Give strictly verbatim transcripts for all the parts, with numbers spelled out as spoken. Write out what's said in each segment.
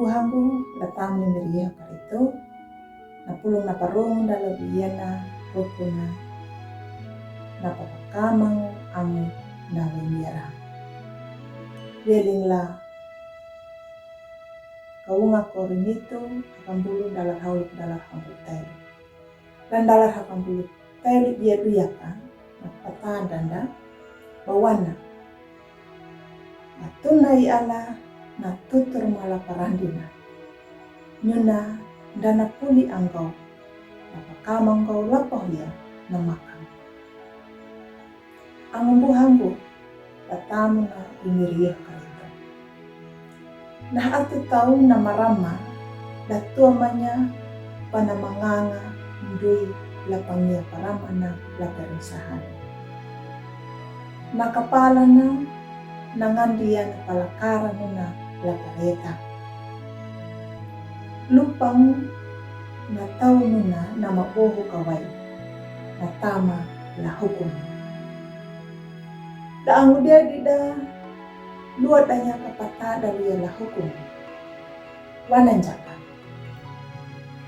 Buhangu, la tamni miri iha karitu, na pulung na parung dala biyana rukuna, na papakamang angu na wenira. Welingla kaunga Korintu, hakambulu dala hauluk dala hauluk tailu. Dan dala hakambulu tailu ia duyaka, na patadanda, bawana. Matuna i Allah, na tutur mala parandina. Nuna dana puli anggau, na pakamang gau lapoh ia, na makam. Angu buhangu, la tamna i miri iha karitu. Na atu tau na marama, da tua manya pana manganga ndui la pangia parama na la perusahan. Na kapala na, na ngandia na palakara nuna la pareta. Lupang na tau nuna na mabohu kawai, na tama la hukum. Da angu dia dida, luat danya kapata dalia la hukum. Wananjaka.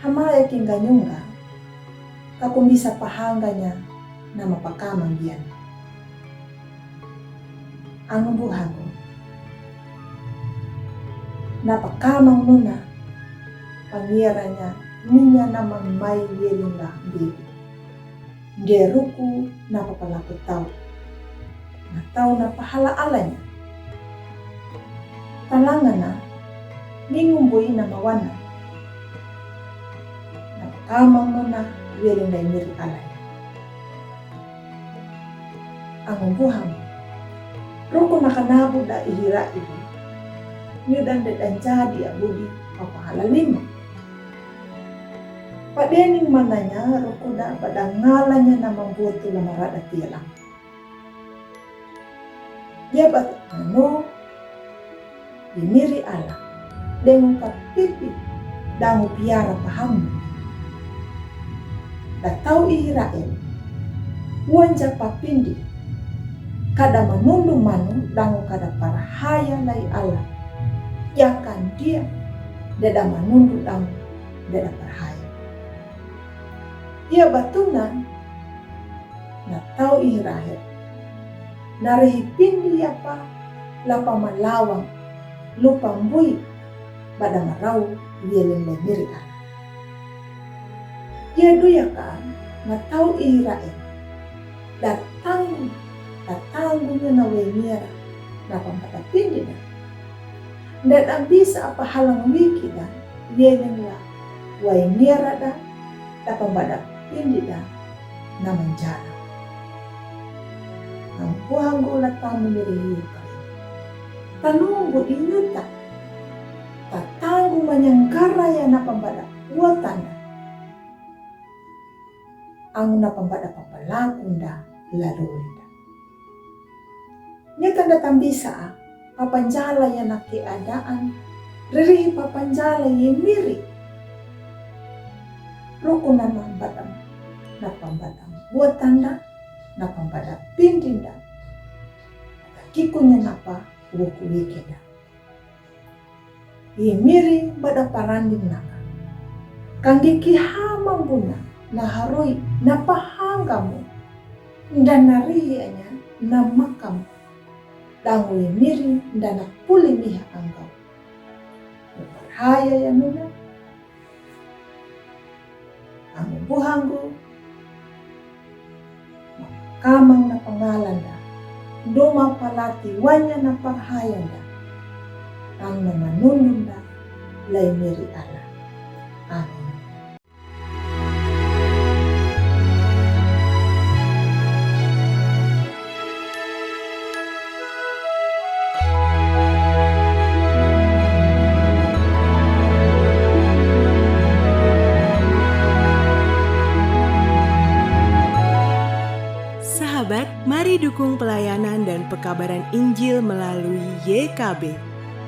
Hamaya kinganyunga, kakumbisa pahanganya na mapakamang bian. Angu buhangu. Na pakamang nuna, pangiranya minya na mamai welingla bibi. Nde ruku na papalaku tau. Na tau na pahala alanya. Talangana, ningumbui na mawana. Na pakamang nuna welingla i miri alanya. Angu buhangu. Ruku na kanabu da ihira ibu. Nyudan de danjadi abudi papahala lima. Padening mananya ruku da padangalanya na mambuat tu la marada tilang. Ia bat anu, i miri Allah, dengu kapipi, dangu piara pahamu. Da tau Israel, wanja papindi, kada manundu manu dangu kada parhaya lai Allah. Ia kan dia, deda manundu dangu, deda parhaya. Ia batunan, na tau Israel. Na rehi pindi apa, lapa malawang, lupa mbui, bada marau, wielin le miri Allah. Ia duyaka, na tau Israel. Datang, datang gunya na wenira, na pampata pindi na. Nda bisa apa halang wiki da, wielin la, wenira da, da pampata pindi da, na manjana. Ampu hanggu la tamu miri yuka. Tanunggu inyuta. Tatangu manyangkara ya na pambada. Watanda. Angu na pambada papalakunda lalu rinda. Nyuta nda tambisa a. Papanjala ya na keadaan, ririhi papanjala ye miri. Ruku na nambadam, na pambadam buatanda, na pambada pindinda. Takikunya napa wuku wikeda. Ye miri bada parandin naka. Kangge kiha mambuna, na harui, na pahangamu. Nda na rihi anya, na makamu. Dangu ye miri nda na puli miha anggau. Parhaya ya nuna. Angu buhanggu. Kamang na pangalanda. Doma palati wanya na parhayanda. Ang na manununda. Lai miri Allah. Amin. Sahabat, mari dukung pelayanan dan pekabaran Injil melalui Y K B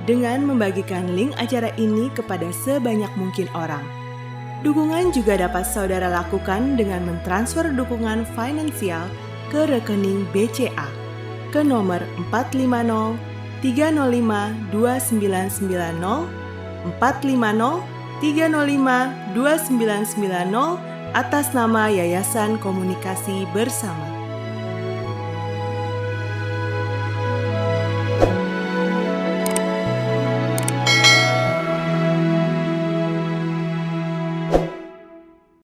dengan membagikan link acara ini kepada sebanyak mungkin orang. Dukungan juga dapat saudara lakukan dengan mentransfer dukungan finansial ke rekening B C A ke nomor empat lima nol tiga nol lima dua sembilan sembilan nol, empat lima nol, tiga nol lima, dua sembilan sembilan nol, atas nama Yayasan Komunikasi Bersama.